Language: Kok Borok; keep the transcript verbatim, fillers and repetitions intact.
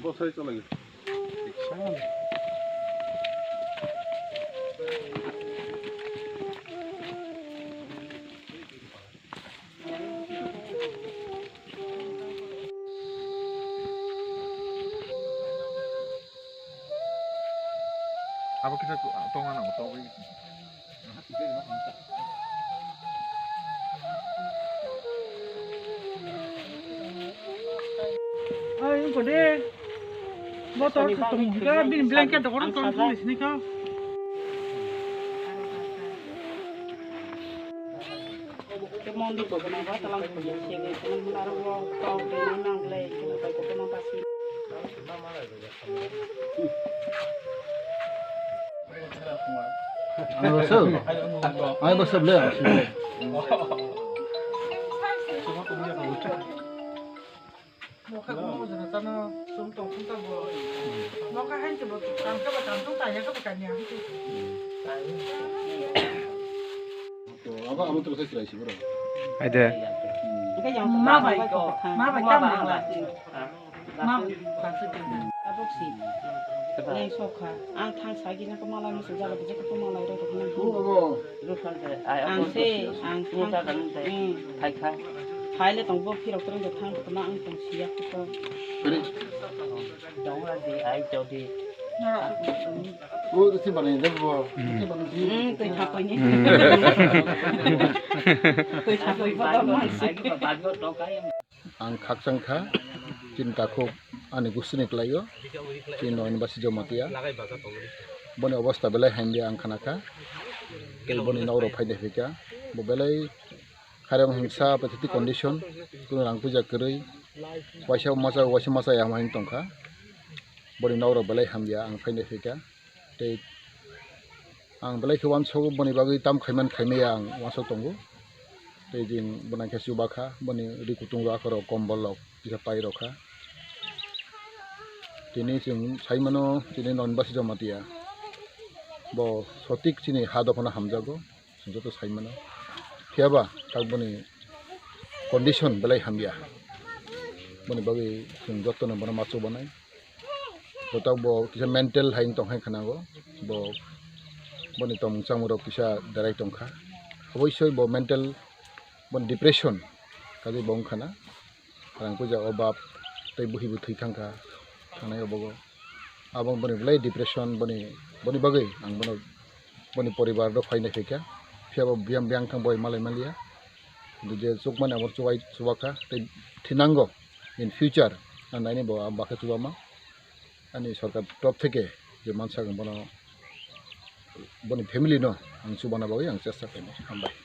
Bosai chalai. Abo kisa tongna nango, tongwi. Ai, wngkha de. Bo to tong hika, bini blanket dok rok tong tong sini kha. Ke mondi ko gana ba talang ko sini, talang ko aro wo tong de nang le, ko ko ko ma pasi. Ang bosok. Ang bosok le, ang bosok le. Abo, abo to sai sai bro. Hai de. Ma bai ko, ma bai kam bai. Ma bai. Tabuk si. Leng sokha. Ang thang sagi na ko mala musu jalo kisa ko mala ro ko nang. Ang se, ang thang. Hmm. Hai le tong bo phirok tong thang ko ma ang tong siya ko. Dong la di ai to di. O, twi bani de bo. Hmm, twi thapoi ni. Hmm. Twi thapoi ba man si. Ang khakchang kha, chini takhuk ani gustini kwlaio, chini Noinbasi Jamatia. Boni obostha belai hamya ang khana kha, tei boni nok rok phai de phaikha, bo belai kharang hingsa pathetic condition, kunu rang puja kwrwi, waisa masa, waisa masa ya hamai tongkha, boni nok rok belai hamya ang phai de phaikha. Tei ang belai khe uansukgo, boni bagwi tam khaiman khaimaya ang uansuk tongo. Tei jing bo nang khe chuba kha, boni ri kutung rok akhoro kombol rok kisa pai rok kha. Tini chwng sai mano, tini Noinbasi Jamatia bo sotik chini ha dophano hamjago, chwng joto sai mano. Phiya ba tak boni condition belai hamya, boni bagwi chwng jotono bono ma chubanai. Bo tak bo kisa mental hai wng tong hai khwnago. Bo, boni tongmung chamung rok kisa berai tong kha. Oboisoi bo mental, bo depression kagwi bo wng khana. Rang puja obab tei buhi bo thwi thang kha, thangnai obogo. Abo boni belai depression, boni, boni bagwi ang bono, boni poribar rok phai nai phaikha. Phiya bo biyang biyang thang boi malai maliya. Kintu je chukmani abo chubai chuba kha tei thinango in future, ang naini bo bakhe chubama. Ani sorkar top theke je mansa ang bono, boni family no ang chubana bagwi ang chesta khainai. Hambai.